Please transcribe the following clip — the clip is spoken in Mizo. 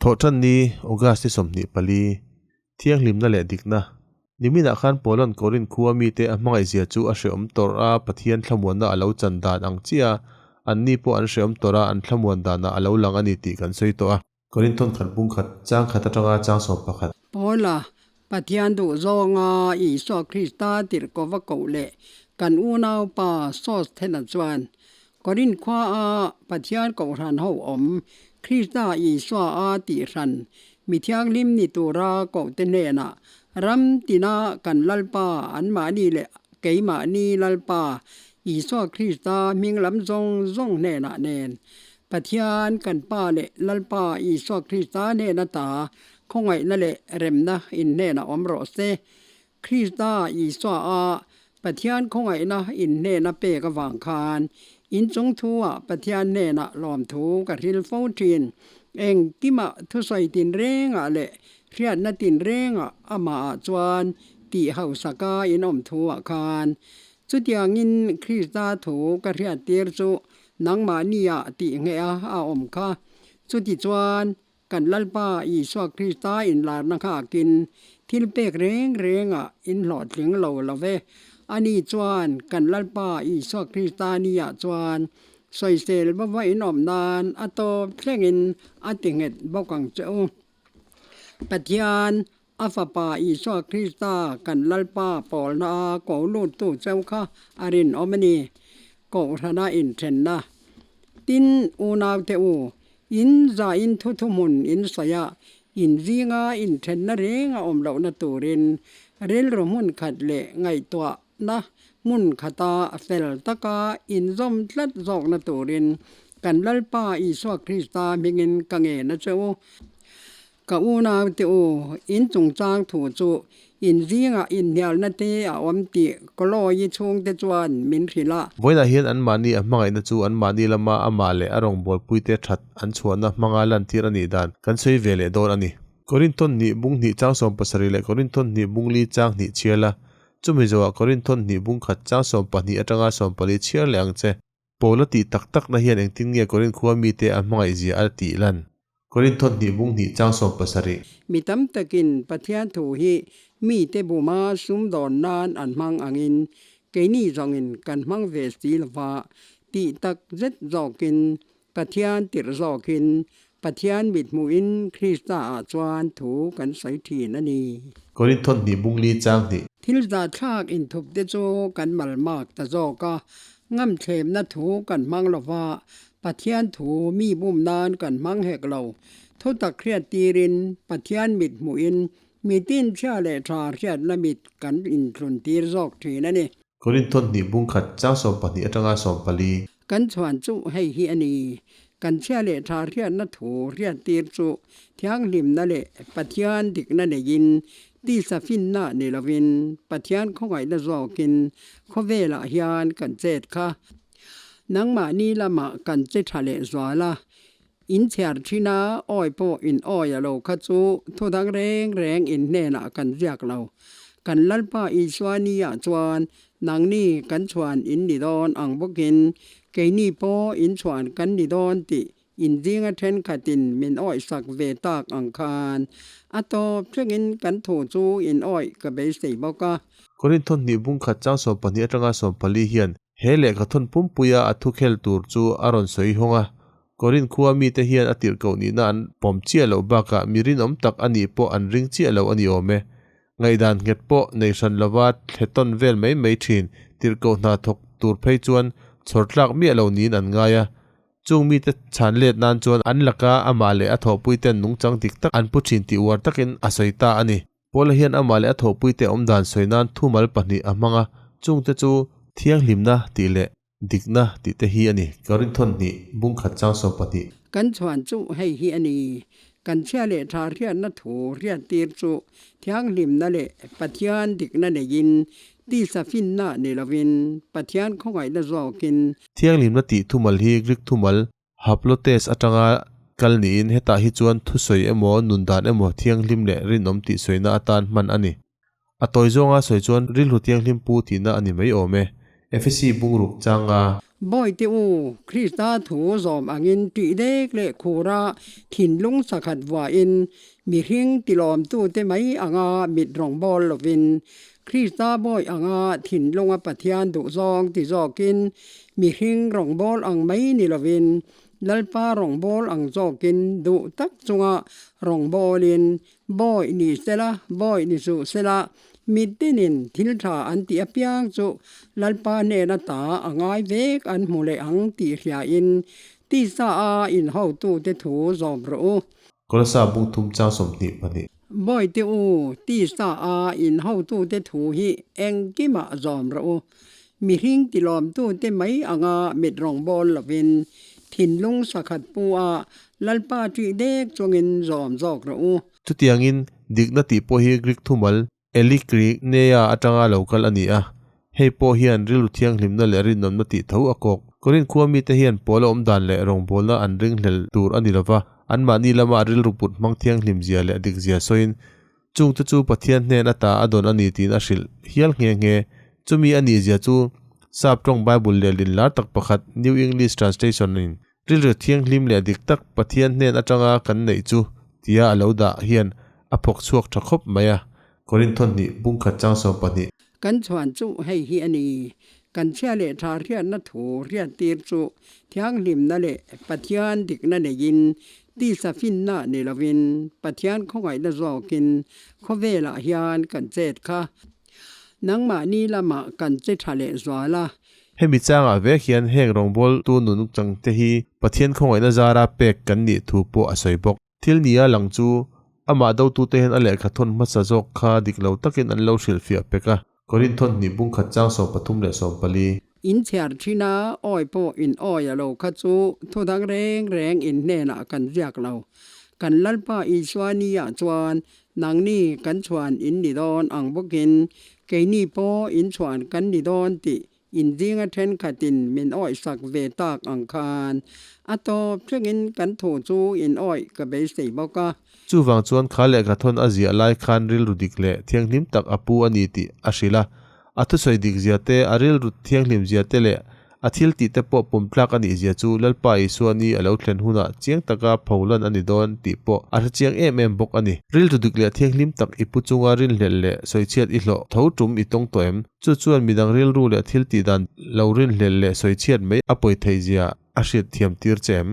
Thawhṭanni, August ni 24, Thianghlimna leh Dikna, Niminah khan Poland Korin khua mite a hmangaihzia chu a hrehawm tawrh a, Pathian thlamuanna a lo chan dan ang chiah a, anni pawh an hrehawm tawrh a, an thlamuan danah a lo lang a ni tih kan sawi tawh a. Korin thawnkhat bung khat, chang khat atanga chang 11. Paula, Pathian duh zawnga Isua Krista tirhkaw va koh leh kan unaupa Sosthena chuan Korin khuaa Pathian kohhran ho awm Krista Isua a tihhran mi thianghlim ni tura kohte hnenah ram tina kan Lalpa anmahni leh keimahni Lalpa Isua Krista hming lam zawng zawng hnenah nen Pathian kan Pa leh Lalpa Isua Krista hnena ta khawngaihna leh remna in hnenah awm rawh se. Krista Isua a Pathian khawngaihna in hnena pek avang khan in chung thu-ah Pathian hnenah lawmthu ka hril fo thin. Engkimah thusawi tinrengah leh hriatna tinrengah amahah chuan tih hausaka in awm thu-ah khan chutiangin Krista thu ka hriattir chu nangmahniah tih ngheh a a awm kha. Chutichuan Kan Lalpa Isua Krista inlarna nghakin thil pek reng rengah in hlawhtling lo lo ve. Ani chuan kan Lalpa Isua Krista niah chuan sawisel bova in awm nan a tawp thlengin a ti nghet bawk ang che u. Pathian, a Fapa Isua Krista kan Lalpa pawlna a ko luttu cheu kha a rinawm a ni. Kohhrana inthenna. Tin, unaute u, In zain thu thuhmun in sawi a, in zinga inthenna reng a awm lohna turin rilru hmun khat leh ngaihtuahna hmun khata fel taka inzawm tlat zawkna turin kan Lalpa Isua Krista hmingin ka ngen a che u. Ka unaute u, in chungchang thu chu in zingah inhnialna te a awm tih Kawlawi chhungte chuan min hrilh a. Vawiinah hian anmahni a hmangaihna chu anmahni lama amah leh a rawngbawlpuite that an chhuahna hmanga lantir a nih dan kan sawi ve leh dawn a ni. Korinthon hnih bung hnih chang 70 leh Korinthon hnih bung li chang hnih chhiar la, chumi zawhah Korinthon hnih bung khat chang 12 atanga 14 chhiar leh ang che. Paula tih tak takna hian engtin nge Korinth khua mite a hmangaihzia a tih lan? Korinth thawn hnih bung hnih chang 70. Mi tam takin Pathian thu hi mite buma sumdawn nan an hmang angin keini zawngin kan hmang ve si lova, tih tak zet zawkin Pathian tirh zawkin Pathian mithmuhin Krista-ah chuan thu kan sawi thin a ni. Korinth thawn hnih bung li chang hnih. Thil zahthlak inthup te chu kan malmak ta zawk a, ngamthlemna thu kan hmang lo va, Pathian thu mi bum nan kan hmang hek lo. Thutak hriat tirin Pathian mit hmuhin mitin chhia leh tha hriatna mit kan inthlun tir zawk thin a ni. Korinth thawn hnih bung khat chang 12 atanga 14. Kan chhuan chu hei hi a ni. Kan chhia leh tha hriatna thu hriattir chu thianghlimna leh Pathian dikna neiin tisa finna ni lovin Pathian khawngaihna zawkin khawvelah hian kan chet kha. Nangmahni lamah kan che tha leh zual a, in chhiar thin a, awi pawh in awi a lo kha chu thu dang reng reng in hnenah kan ziak lo. Kan Lalpa Isua niah chuan Nangni kan chhuan in ni dawn ang bawkin keini pawh in chhuan kan ni dawn tih in zinga thenkhatin min awihsak ve tak ang khan a tawp thlengin kan thu chu in awih ka beisei bawk a. Korinth thawn hnih bung khat chang 12 atanga 14 hian he lehkha thawn pumpuia a thu khel tur chu a rawn sawi hawng a. Korinth khua mite hian a tirhkoh nihna an pawm chiah loh bakah mi rinawm tak a nih pawh an ring chiah lo a ni awm e. Ngaihdan nghet pawh nei hran lova thletawn vel mai mai thin tirhkoh hna thawk tur phei chuan chhawr tlak miah lo niin an ngai a. Chung mite chhan let nan chuan an laka amah leh a thawhpuiten nungchang dik tak an pu thin tih uar takin a sawi ta a ni. Paula hian amah leh a thawhpuite awmdan sawi nan thumal pahnih a hmang a, chungte chu thianghlimna tih leh dikna tih te hi a ni. Korinthon hnih bung khat chang 12. Kan chhuan chu hei hi a ni. Kan chhia leh tha hriatna thu hriattir chu thianghlimna leh Pathian dikna neiin tisa finna ni lovin Pathian khawngaihna zawkin. Thianghlimna tih thumal hi Greek thumal haplotes atanga kal niin hetah hi chuan thusawi emaw nun dan emaw thianghlim leh rinawm tih sawina atan hman a ni. A tawi zawnga sawi chuan rilru thianghlim pu tihna a ni mai awm e. Efesi bungruk changa. Bawihte u, Krista thu zawm angin tih dek leh khura thinlung sakhat vuahin mihring tilawmtute mai anga mit rawngbâwl lovin, Krista bawih anga thinlunga Pathian duhzawng ti zawkin mihring rawngbâwl ang mai ni lovin, Lalpa rawngbâwl ang zawkin duh tak chunga rawngbâwlin Bawi ni sela, bawi ni suh sela, mitinin thil tha an tih apiang chu Lalpa hnena ta a ngai vek an hmu leh ang tih hriain tisa a inhotute thu zawm rawh u. Kolasa bung thum chang 22. Bawite u, tisa a inhotute thu hi engkimah zawm rawh u. Mihring tilawmtute mai anga mit rawngbâwl lovin thinlung sakhat pu a Lalpa ṭih dek chungin zawm zawk rawh u. Chutiangin, dikna tih pawh hi Greek thumal elikrineia atanga lo kal a ni a, hei pawh hian rilru thianghlimna leh rinawmna tih tho a kawk. Korinth khua mite hian Paula awmdan leh rawngbawlna an ringhlel tur a ni lova, anmahni lama rilru put hmang thianghlim zia leh dik zia sawiin Chungte chu Pathian hnen ata a dawn a ni tiin a hrilh hial nghe nghe. Chumi a nihzia chu Sap tawng Bible lehlin lar tak pakhat New English Translation in rilru thianghlim leh dik tak Pathian hnen atanga kan neih chu tia a lo dah hian a phawk chhuak tha khawp mai a. Korinth thawhnih bungkhat chang 12. Kan chhuan chu hei hi a ni, kan chhia leh tha hriatna thu hriattir chu thianghlimna leh Pathian dikna neiin tisa finna ni lovin Pathian khawngaihna zawkin khawvelah hian kan chet kha. Nangmahni lamah kan che tha leh zual a. Hemi changah vek hian heng rawngbawltu nun changte hi Pathian khawngaihna zara pek kan nih thu pawh a sawi bawk. Thil nia lang chu, amah dotute hian a lehkha thawn hmasa zawk kha dik lo takin an lo hrilhfiah pek a. Korinth thawn hnih bung khat chang 13 leh 14. In chhiar thin a, awi pawh in awi a lo kha chu thu dang reng reng in hnenah kan ziak lo. Kan Lalpa Isua nia chuan nangni kan chhuan in ni dawn ang bawkin keini pawh in chhuan kan ni dawn tih Inzinga thenkhatin min awihsak ve tak ang khan a tawp thlengin kan thu chu in awih ka beisei bawk a. Chuvang chuan kha lehkha thawn a ziah lai khan rilru dik leh thianghlim tak a pu a ni tih a hrilh a. A thusawi dik zia te, a rilru thianghlim zia te leh a thil tih te pawh pawm tlak a nih zia chu Lalpa Isua ni a lo thlen hunah chiang taka pholan a ni dawn tih pawh a hre chiang em em bawk a ni. Rilru dik leh thianghlim tak i pu chunga rinhlelh leh sawichhiat i hlawh tho tum i tawng tawh em? Chu chuan midang rilru leh thil tih dan lo rinhlelh leh sawichhiat mai a pawi theih zia a hriat thiam tir che em?